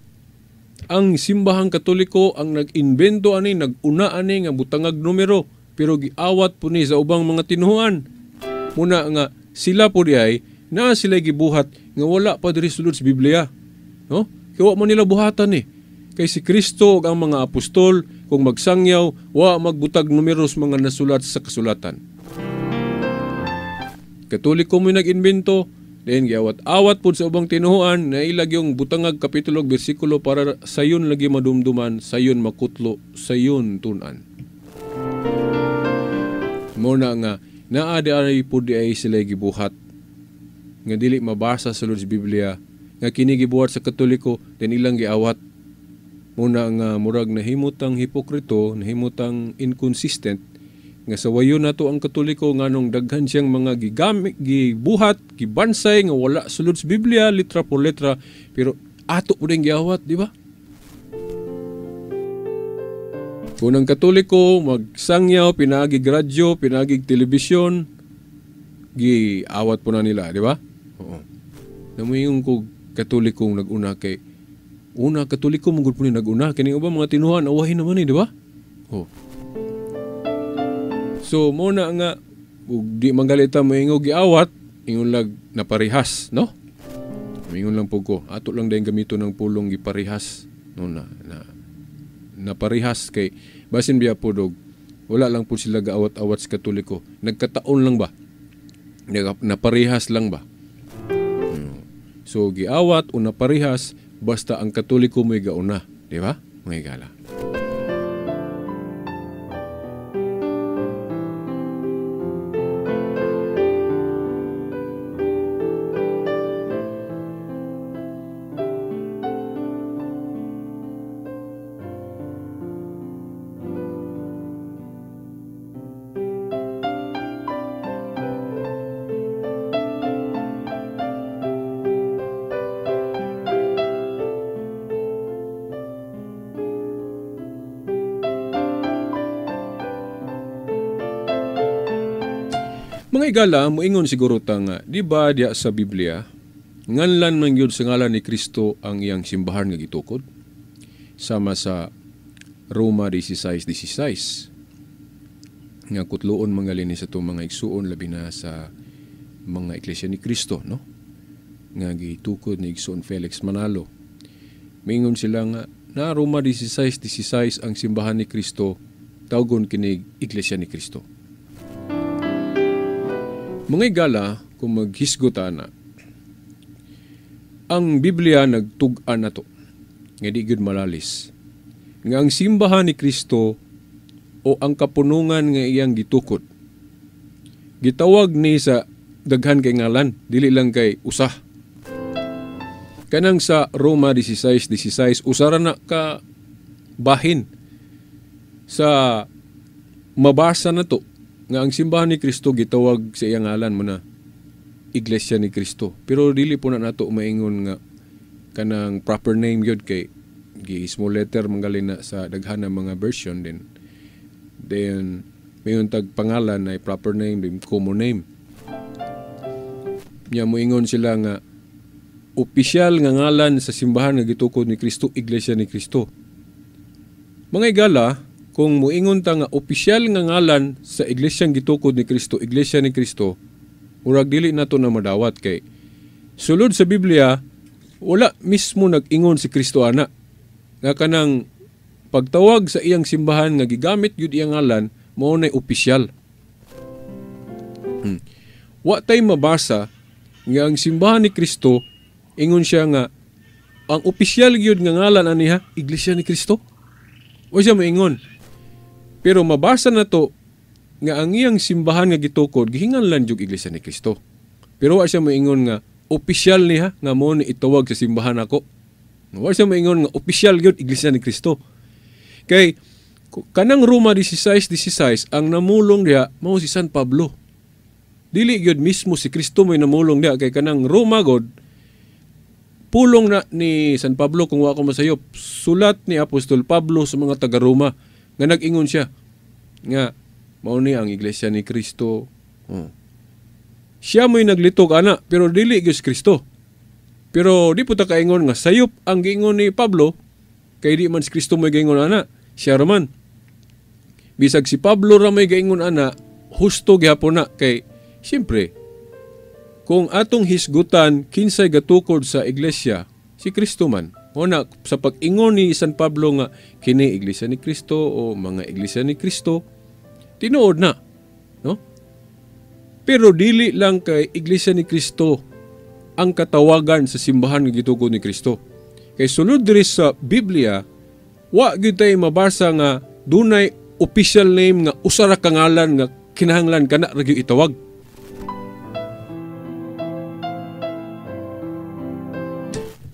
ang simbahang Katoliko ang nag-invento ani, nag-una ani nga butangag numero, pero giawat po ni sa ubang mga tinuhuan. Muna nga sila po di ay na sila gibuhat nga wala pa diri sulod sa Biblia. No? Kaya wa man nila buhatan ni. Kay si Kristo ug ang mga apostol kung magsangyaw, wa magbutag numeros mga nasulat sa kasulatan. Katoliko mo nag-invento, then giawat-awat pud sa ubang tinuhuan na ilag yung butangag kapitulo ug bersikulo para sayon lagi madumduman, sayon makutlo, sayon tun-an. Muna nga naa di ay pud di ay sila gibuhat nga dili mabasa sa sulod sa Biblia nga kini gibuhat sa Katoliko, then ilang giawat. Muna nga murag nahimutang hipokrito, nahimutang inconsistent nga sa wayo nato ang Katoliko nganong daghan siyang mga gigamit, gibuhat, gibansay nga wala sulod sa Biblia litra por letra, pero ato pud ang giawat, di ba? Kung ang Katoliko magsangyaw, pinaagig radyo, pinaagig telebisyon, giawat po na nila, di ba? Oo. Namuingon ko Katolikong nag-una kay una Katoliko mong gud po ni nag-una kini uban mga tinuhan awahin naman ni, di ba? Oo. So mo na nga ug di manggalita moingog giawat, ingon lag naparihas, no? Moingon lang pud ko, ato lang dayong gamito ng pulong giparihas, no, na naparihas kay basin biya po dog wala lang po sila gaawat-awat sa Katoliko, nagkataon lang ba, naparihas lang ba? So giawat o naparihas basta ang Katoliko mo'y gauna, di ba mga higala? Mga igala, moingon siguro ta nga, di ba diya sa Biblia, nganlan man gyud sa ngalan ni Kristo ang iyang simbahan nga gitukod? Sama sa Roma 16:16. Nga kutloon mga lini sa itong mga igsuon, labi na sa mga Iglesia ni Kristo, no? Nga gitukod ni Igsuon Felix Manalo. Moingon sila nga, na Roma 16:16 ang simbahan ni Kristo, tawgon kinig Iglesia ni Kristo. Mga igala, kung maghisgot ana, Ang Biblia nagtug-an nato nga di gyud malalis nga ang simbahan ni Kristo o ang kapunungan nga iyang gitukod, gitawag ni sa daghan kay ngalan, dili lang kay usa. Kanang sa Roma 16:16, usara na ka bahin sa mabasa na to nga ang simbahan ni Kristo gitawag sa iyang ngalan mo na Iglesia ni Kristo. Pero dili po na nato maingon nga kanang proper name gyud kay gi small letter manggalin na sa daghan ng mga version din. Then mayon tag pangalan ay proper name din, common name. Nya moingon sila nga opisyal nga ngalan sa simbahan nga gitukod ni Kristo, Iglesia ni Kristo. Mga igala, kung moingon ta nga opisyal nga ngalan sa iglesyang gitukod ni Kristo, Iglesia ni Kristo, murag dili nato na madawat kay sulod sa Biblia wala mismo nag-ingon si Kristo ana nga kanang pagtawag sa iyang simbahan nga gigamit gyud iyang ngalan mao nay opisyal. Wa tay mabasa nga ang simbahan ni Kristo ingon siya nga ang opisyal gyud nga ngalan aniha Iglesia ni Kristo. Wa siya moingon. Pero mabasa na to nga ang iyang simbahan nga gitukod gihinganlan jud Iglesia ni Kristo. Pero wa siya moingon nga opisyal niya nga mo ni itawag sa simbahan ako. Wa siya moingon nga opisyal gyud Iglesia ni Kristo. Kay kanang Roma 16:16 ang namulong diha mao si San Pablo. Dili gyud mismo si Kristo mo'y namulong diha kay kanang Roma god pulong na ni San Pablo, kung wa ko masayop, sulat ni Apostol Pablo sa mga taga-Roma nga nag-ingon siya nga mao ni ang Iglesia ni Kristo. Oh. Siya mo'y naglitok ana pero dili gyud si Kristo. Pero di po ta kaingon nga sayop ang giingon ni Pablo kay di man si Kristo mo'y giingon ana, siya ra man. Bisag si Pablo ra may giingon ana, husto gihapon na kay siyempre kung atong hisgutan kinsay gatukod sa iglesia, si Kristo man. Una, sa pag-ingon ni San Pablo nga kini Iglesia ni Kristo o mga Iglesia ni Kristo, tinuod na, no? Pero dili lang kay Iglesia ni Kristo ang katawagan sa simbahan nga gitukod ni Kristo. Kay sulod diri sa Biblia, wa gyud tay mabasa nga dunay official name nga usa ra ka ngalan nga kinahanglan kana ra gyud itawag.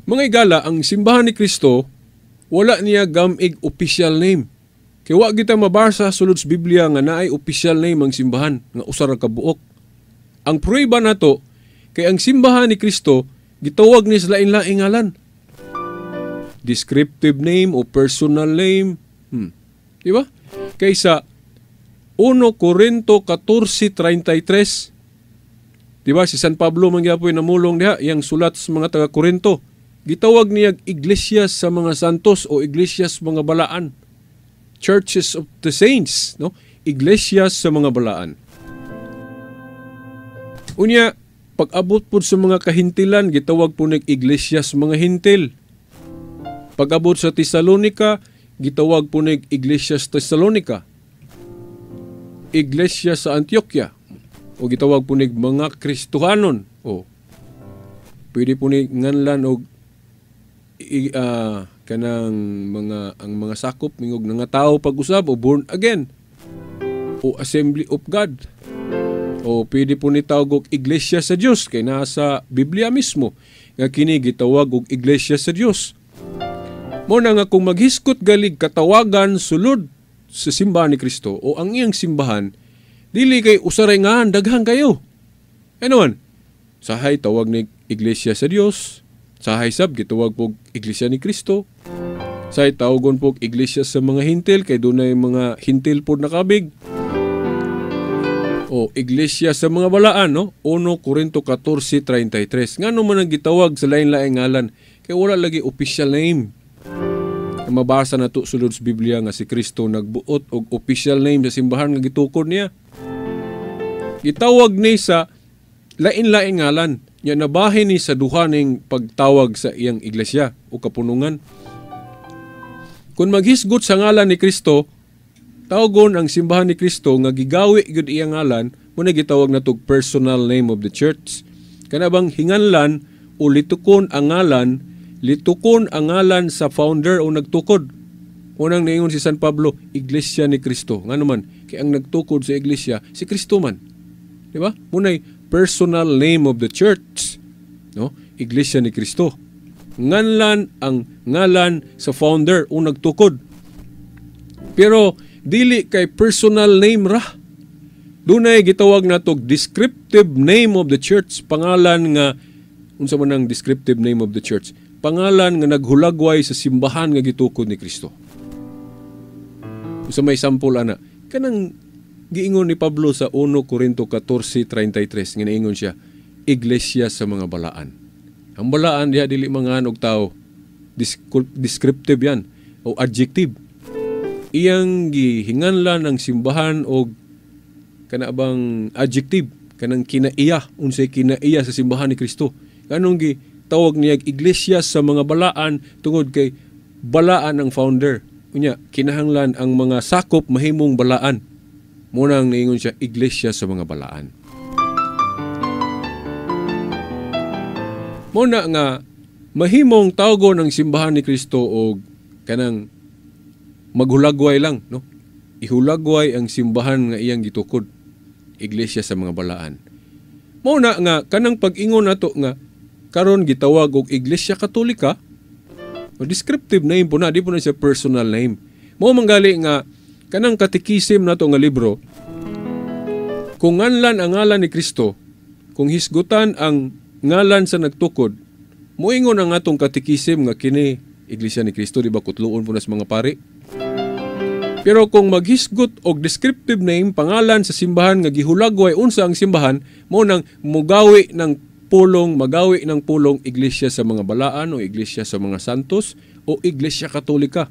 Mga igala, ang simbahan ni Kristo wala niya gamig official name. Kay wa gyud mabasa sulod sa Biblia nga naay official name ang simbahan nga usa ra ka buok. Ang prueba nato kay ang simbahan ni Kristo gitawag ni sa lain-laing ngalan. Descriptive name o personal name. Di ba? Kaysa 1 Corinto 14:33, di ba si San Pablo man gyapoy namulong diha iyang sulat sa mga taga Corinto. Gitawag niya iglesia sa mga santos o iglesia sa mga balaan. Churches of the saints, no? Iglesia sa mga balaan. Unya, pag-abot po sa mga kahintilan, gitawag po ng iglesia sa mga hintil. Pag-abot sa Tesalonica, gitawag po ng iglesia sa Tesalonica. Iglesia sa Antioquia, o gitawag po ng mga Kristohanon. O, pwede po ni nganlan og kanang mga ang mga sakop mingog nga tao pag-usab o born again o Assembly of God, o pwede po ni tawag og Iglesia sa Dios kay nasa Biblia mismo nga kini gitawag og Iglesia sa Dios. Mo na nga kung maghisgot galig katawagan sulod sa simbahan ni Kristo o ang iyang simbahan, dili kay usaray ngan, daghan kayo. Ano man, sahay tawag ni Iglesia sa Dios, sahay sab gitawag pog Iglesia ni Kristo, sahay tawagon pog Iglesia sa mga hintil kay dunay mga hintil pod nakabig, o Iglesia sa mga balaan, no? 1 Corinto 14:33. Ngano man ang gitawag sa lain-laing ngalan kay wala lagi official name. Mabasa na to sulod sa Biblia nga si Kristo nagbuot og official name sa simbahan nga gitukod niya. Gitawag ni sa lain-laing ngalan. Nya nabahin ni sa duha ning pagtawag sa iyang iglesia o kapunungan. Kung maghisgot sa ngalan ni Kristo, tawagon ang simbahan ni Kristo nga gigawi gyud iyang ngalan, mo na gitawag na tog personal name of the church. Kana bang hinganlan o litukon ang ngalan, litukon ang ngalan sa founder o nagtukod. Unang niingon si San Pablo, Iglesia ni Cristo. Ngano man, kay ang nagtukod sa iglesia si Kristo man. Di ba? Munay personal name of the church, no? Iglesia ni Cristo. Nganlan ang ngalan sa founder o nagtukod. Pero dili kay personal name ra. Dunay gitawag natog descriptive name of the church, pangalan nga unsa man ang descriptive name of the church? Pangalan nga naghulagway sa simbahan nga gitukod ni Kristo. Unsa may sample ana? Kanang giingon ni Pablo sa 1 Corinto 14:33 nga niingon siya, iglesia sa mga balaan. Ang balaan diha dili mangan og tao. Descriptive yan o adjective. Iyang gihinganlan ang simbahan og kana bang adjective, kanang kinaiya, unsay kinaiya sa simbahan ni Kristo. Kanong gitawag niya iglesia sa mga balaan tungod kay balaan ang founder. Unya kinahanglan ang mga sakop mahimong balaan. Munang niingon siya iglesia sa mga balaan. Muna nga mahimong tawgon ang simbahan ni Kristo og kanang maghulagway lang, no? Ihulagway ang simbahan nga iyang gitukod, iglesia sa mga balaan. Muna nga kanang pag-ingon nato nga karon gitawag og Iglesia Katolika, descriptive name po na, di po na siya personal name. Mao manggali nga kanang katekisim nato nga libro, kung nganlan ang ngalan ni Kristo, kung hisgutan ang ngalan sa nagtukod, moingon ang atong katekisim nga kini Iglesia ni Kristo, di ba kutluon po na sa mga pari? Pero kung maghisgot og descriptive name, pangalan sa simbahan nga gihulagway unsa ang simbahan, mo nang mugawi ng pulong, magawi ng pulong iglesia sa mga balaan o iglesia sa mga santos o Iglesia Katolika.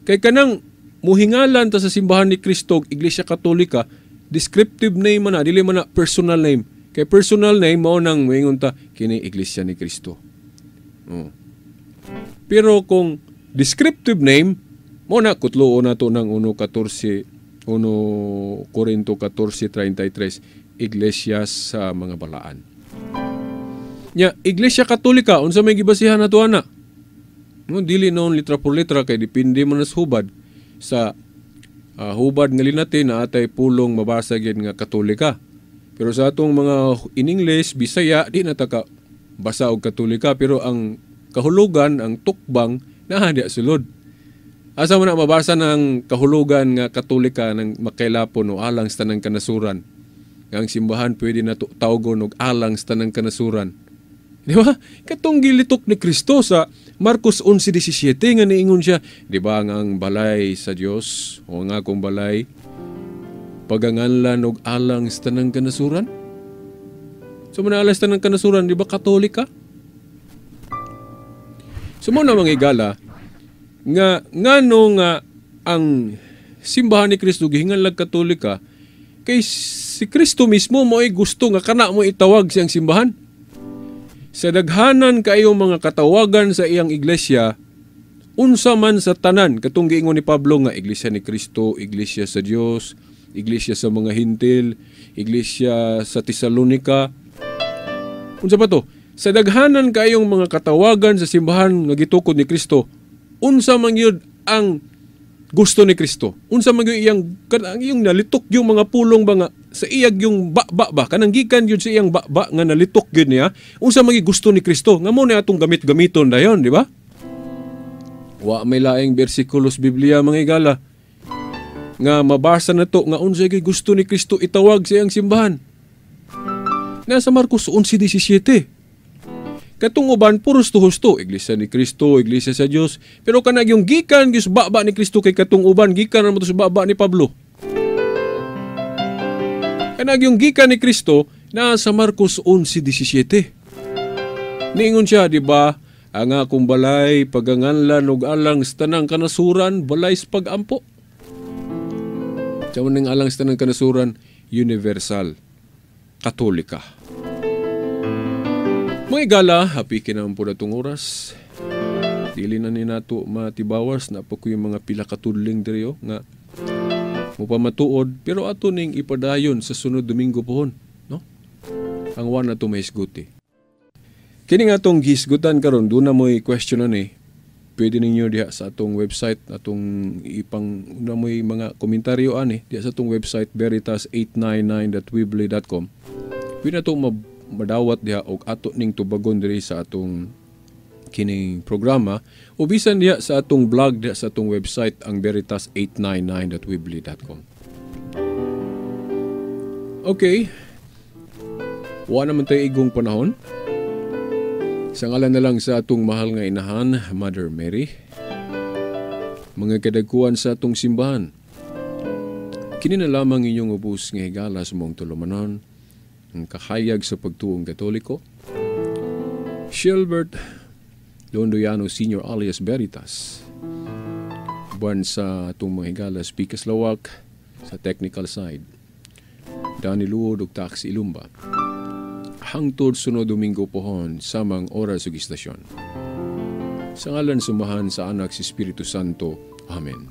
Kay kanang muhingalan ta sa simbahan ni Kristo og Iglesia Katolika, descriptive name man na, dili man na personal name. Kay personal name mao nang moingon ta kini Iglesia ni Kristo. Oh. Pero kung descriptive name, mo na kutluon nato ng 1:14, 1 Corinto 14:33, iglesia sa mga balaan. Nya, Iglesia Katolika, unsa may gibasihan nato ana? No, dili noon litra por litra kay depende man sa hubad. Sa hubad nga linati na atay pulong mabasa gyud nga Katolika. Pero sa atong mga in English, Bisaya, di na ta ka basa og Katolika, pero ang kahulugan, ang tukbang naa diya sulod. Asa man na mabasa ng kahulugan nga Katolika ng makailapon o alang sa tanang kanasuran. Nga ang simbahan pwede na tawgon og alang sa tanang kanasuran. Di ba? Katong gilitok ni Kristo sa Marcos 11:17 nga niingon siya, di ba nga ang balay sa Dios o ang akong balay paganganlan og alang sa tanang kanasuran? So manalas sa tanang kanasuran, di ba Katolika? So mo na mga igala nga ngano nga ang simbahan ni Kristo gihinganlag Katolika kay si Kristo mismo mo'y gusto nga kana mo itawag siyang simbahan. Sa daghanan kaayong mga katawagan sa iyang iglesia, unsa man sa tanan katong giingon ni Pablo nga iglesia ni Kristo, iglesia sa Dios, iglesia sa mga Hintil, iglesia sa Tesalonika. Unsa pa to? Sa daghanan kaayong mga katawagan sa simbahan nga gitukod ni Kristo, unsa man gyud ang gusto ni Kristo? Unsa man gyud iyang kanang iyong nalitok yung mga pulong ba nga sa iyag yung ba ba kanang gikan gyud sa iyang ba nga nalitok gyud niya? Unsa man gyud gusto ni Kristo nga mo na atong gamit-gamiton dayon, di ba? Wa may laing bersikulos Biblia mga igala nga mabasa na to nga unsa gyud gusto ni Kristo itawag sa iyang simbahan. Nasa Marcos 11:17. Katong uban puros tuhusto, iglesia ni Kristo, iglesia sa Dios, pero kanag yung gikan gyud sa baba ni Kristo kay katong uban gikan ra mo to sa baba ni Pablo. Kanag yung gikan ni Kristo nasa Marcos 11:17. Niingon siya, di ba, ang akong balay paganganlan og alang sa tanang kanasuran, balay sa pag-ampo. Sa ning alang sa tanang kanasuran, universal, Katolika. Mga igala, happy kinaman po natong oras. Dili na ni nato matibawas na po ko yung mga pila katudling diriyo nga mupamatuod, pero ato ning ipadayon sa sunod Domingo pohon, no? Ang wa na to mahisguti. Kini nga atong hisgutan karon, duna mo'y question ani. Pwede ninyo diha sa atong website, atong ipang una mo'y mga komentaryo ani diha sa atong website veritas899.weebly.com. Pwede na itong madawat diha og ato ning tubagon diri sa atong kining programa o bisan diha sa atong blog diha sa atong website, ang veritas899.weebly.com. Okay. Wa naman tayo igong panahon. Sa ngalan na lang sa atong mahal nga inahan, Mother Mary, mga kadagkuan sa atong simbahan, kini na lamang inyong ubos nga higala sa mong tulumanon, ang kahayag sa pagtuong Katoliko, Shilbert Londoyano Sr. alias Veritas, buwan sa atong mga higala, Speakers Lawak sa technical side, Danny Luo ug Taxi Ilumba. Hangtod sunod Domingo pohon, samang oras ug istasyon. Sa ngalan sa Amahan, sa Anak, sa Espiritu Santo. Amen.